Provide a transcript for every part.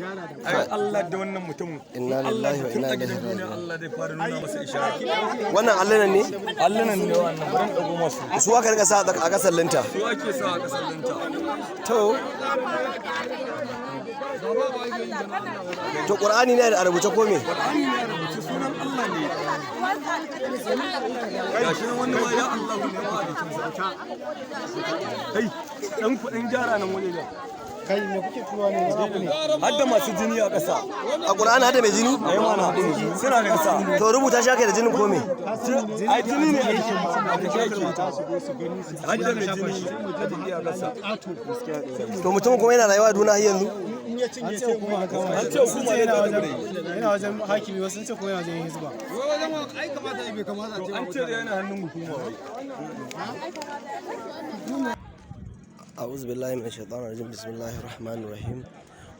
Ai Allah da wannan mutumin. Inna Allah lillahi wa da tun inna a gidan ilaihi duniya raji'un. Allah zai fara nuna masa ishara. Wannan allunan ne? Allah nan ne wannan, bari in dago masu. Su aka rika sa a kasar linta? Su ake sa a kasar linta. To, Qur'ani ne a rubuce ko me? Qur'ani ne a rubuce, sunan Allah ne. Gashi nan, wannan ma ya Allah ne ma a jikinsa. Kai, dan kuɗin gyara nan waje da. Kai, me kuke tuwa ne? Ne. Har da masu jini a ƙasa. A Qur'ani hada mai jini? Ai mana suna da ƙasa. To, rubuta shi aka yi da jinin ko me? Ai jini ne a jikin, a jikin yake. Har da mai jini a jiki a ƙasa. To, mutum kuma yana rayuwa a duniya har yanzu? An ce hukuma aka kama. An ce hukuma ne ta gure. Yana wajen hakimi, wasu sun ce kuma yana wajen hizba. To, an ce da yana hannun hukuma wai. A'udhu billahi minash shaitanir rajim. Bismillahir rahmanir rahim.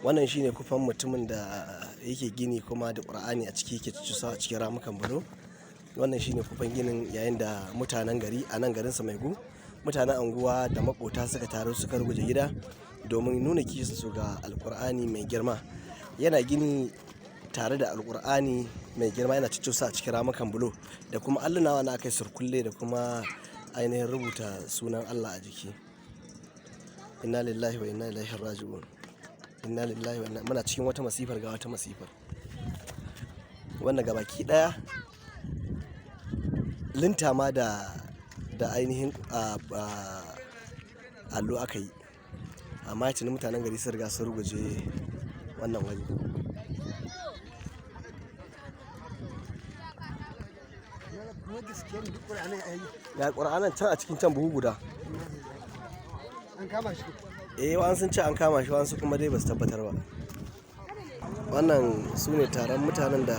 Wannan shine kufan mutumin da yake gini kuma da Qur'ani a ciki yake cusa a cikin ramukan bulo. Wannan shine kufan ginin, yayin da mutanen gari a nan garin Samaigu, mutanen anguwa da makota suka taru suka ruguje gida domin nuna kishin su ga Alkur'ani mai girma. Yana gini tare da Alkur'ani mai girma, yana cuccusa a cikin ramukan bulo da kuma allunawa na aka yi surkulle da kuma ainihin rubuta sunan Allah a jiki. Inna lillahi wa inna ilaihi raji'un. Inna lillahi wa inna. Muna cikin wata masifar, ga wata masifar. Wanda gabaki daya linta ma da ainihin allo aka yi, amma tuni mutanen gari sun riga sun ruguje wannan waje. Ga Ƙur'anan can a cikin can, buhu guda. An kama shi? Eh, wa'an sun ce an kama shi, wa'ansu kuma dai ba su tabbatar ba. Wannan su ne taron mutanen da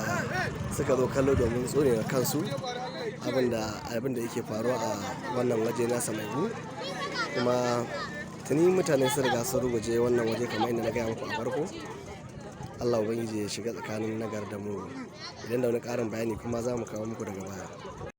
suka zo kallo domin tsone wa kansu abin da yake faruwa a wannan waje na Samaigu. Kuma tuni mutane sun riga sun ruguje wannan waje kamar inda na gaya muku a farko. Allah Ubangiji ya shiga tsakanin nagar da mu. Idan da wani ƙarin bayani kuma, za mu kawo muku daga baya.